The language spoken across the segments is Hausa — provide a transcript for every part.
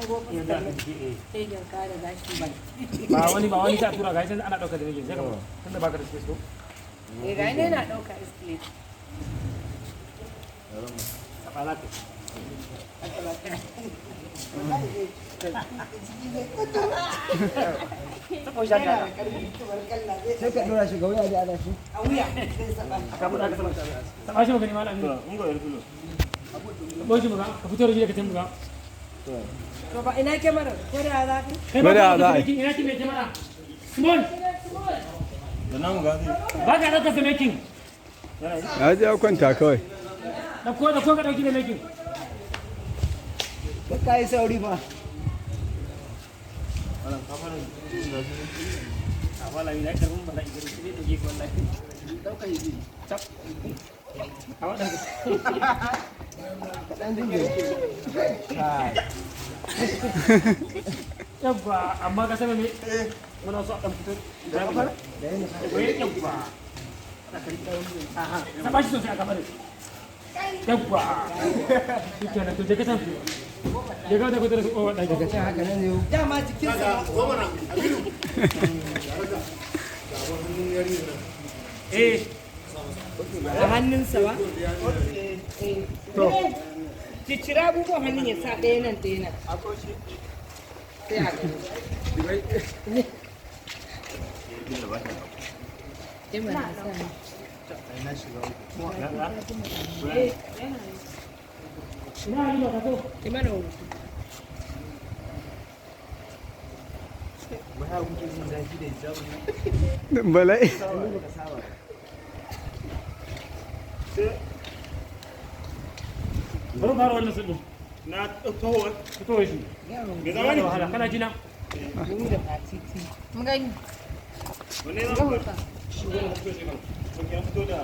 Hango Yanzu fuskar aka jiki eh. shegen kare gashin baki. Ba wani ta tura ga sai ana dauka da nake sai ka tunda baka da space ko. Eh, ga ne na ɗauka iskile. Saba za ka. Haka ba ka. Sabo shi haka. Sai ka dora shi ga wuya da ana shi. A wuya zai saba. Aka buɗa ka saba. Saba shi magani malam Aminu. In ga yar fulo. Sabo shi muga ka fito da shi daga can muga. To ba ina kyamarar ko da za ka? Kai ba Bari ka a za a making ina ki mai kyamara. Small. Da namu ga zai. Ba ka ɗaukar sa making. Ya je ya kwanta kawai. Ɗauko da ko ka ɗauki da making. Ka kai sauri fa. Wannan ka fara jin zafi ne. A wala ina karbin bala'i gari shi ne ɗauke ka wallahi. Dauka yi. Cap. A waɗanda. Kaɗan jingire. Kai. Yabba amma ka sani me? Muna so a ɗan fito. Da kafar? Wai yabba. Aha. Saba shi sosai a kafar. Yabba. Shi kenan to je ka san. Je ka da kudur ko wadda. Daga can haka nan ne. Dama jikinsa Eh. a hannunsa ba? To. Cicira abubuwan hannun ya sa ɗaya nan ɗaya nan. Sai a gani. Eh, mana sa ne. Eh, Ina Halima ka so. ki mana hoto. Wai haka kuke jin zafi da hijabin nan? Bala'i. Ni baka saba ba. Bari mu fara wannan sulhu. Na tohuwa. Fito shi. Me zama ne? Wahala kana jina? Ni da fatiti. Mun gani. Wanne za mu fara? Ok, an fito da.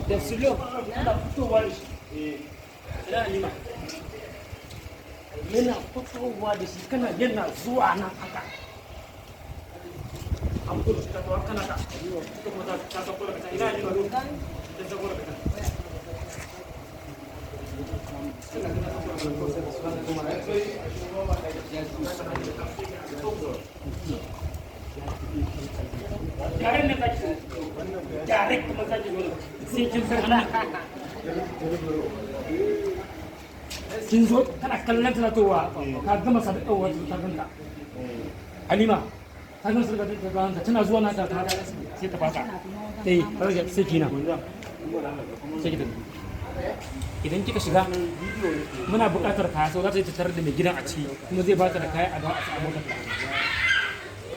Da sulo. Yana fitowa da shi. Eh. Ina Halima. Yana fitowa da shi kana yana zuwa nan haka. An fito da shi ta tawa kana ka. Ita kuma ta sauko daga can. Ina Halima zo. Ta sauko daga can. Yaren nan zaki zo. Direct kuma zaki zo nan. Sai kin san hannun. Kin zo kana kallon tana towa ka gama sadakarwa ta ganka. Halima ta gama sadaka ta ganka tana zuwa na ta ta sai ta fasa. Eh, sai kina. Sai ki tafi. Idan kika shiga muna buƙatar kaya sau za ta yi ta tarar da mai gidan a ciki kuma zai bata da kaya a dawo a sa a motar ta.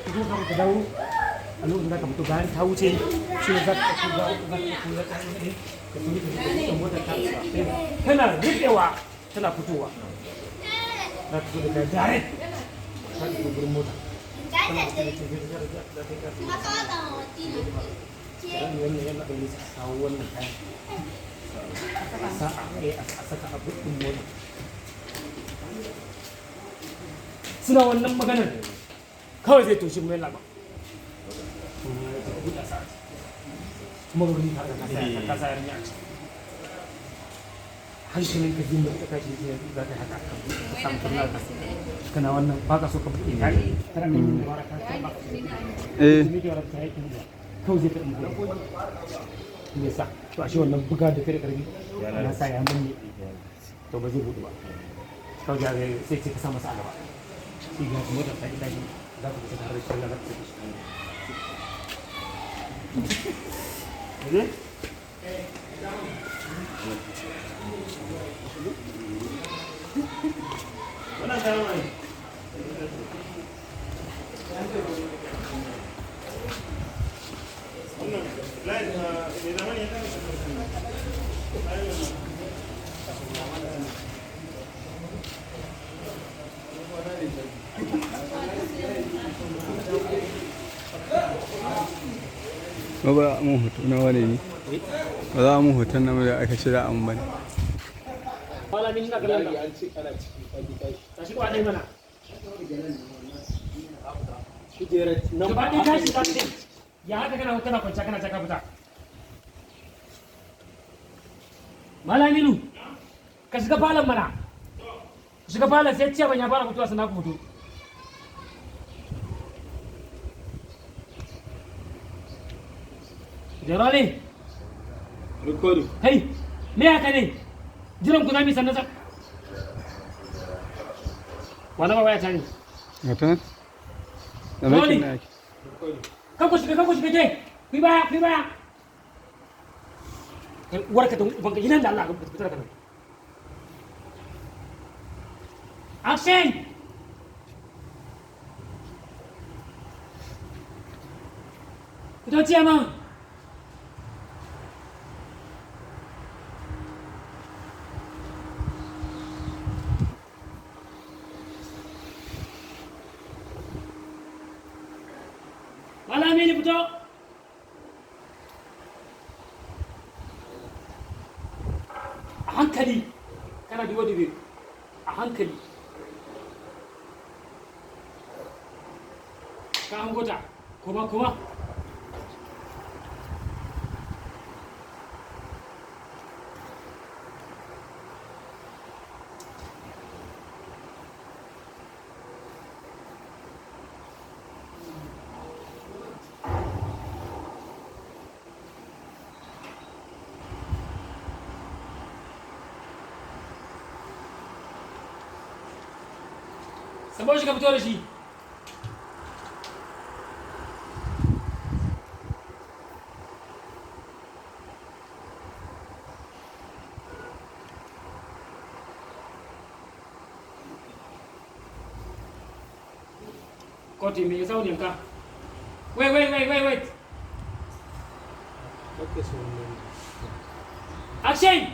Ki zo ka dawo a lokacin da ka fito bayan ta wuce shi ne za ka ɗauko za ka ɗauko za ka ɗauko ka tuni ka shiga motar ta tana riƙewa tana fitowa. Za ta zo da kaya direct ta tafi gurin mota. Tana fito da tafi za ta yi ƙarfi. Wannan yana ɗauke su kawo wannan kayan. A sa a saka a buɗin mota. Suna wannan maganar kawai zai toshe mai laba. Kuma ga gani ka sa yarinya a ciki. Hankalin ka jin da ka tashi sai za ka yi haka ka buɗe ka samu turna ka kana wannan ba ka so ka buɗe ta kana nan yin dabara ka ba ka so. Eh. Me ke wara ta yi kawai zai karɓi kuɗi. Me yasa? To ashe wannan buga da kai da ƙarfi ya sa ya manne to ba zai buɗe ba. Kawai ya sai ce ka sa masa a gaba. Sai ga motar ta tashi za ku fita tare da shi za ku tafi shi. Ne? Wannan kayan waye? Wannan line na me zama ne ya kama? Ba ba mun hoto na wane ne? Ba za mu hoton na da aka shirya an bane. Malamin ina kallon ka. An ce kana ciki ka ki tashi. Tashi kwa ɗaya mana. Kujerar nan. Gaba ɗaya tashi za ka yi. Ya haka kana kana kwanciya kana ka fita. Malaminu ka shiga falon mana. Shiga falon, sai ciyaman ya fara fitowa sannan ku fito. Jarale. Recording. Kai, me haka ne? Jiran ku zami sannan sa. Wala ba waya ta ne. Ga ta nan. Da makin na yake. Kan ku shiga, kan ku shiga ke. Ku yi baya, ku yi baya. Kai uwarka da ubanka ina da Allah ka fitar da nan. Action! Fito, ciyaman. Malami ne, fito. A hankali. Kana duba dube. A hankali. Ka hango ta. Koma, koma. Sabo shi, ka fito da shi. Koti me yasa wani yanka? Wait, wait, wait, wait, wait. Okay, so Action!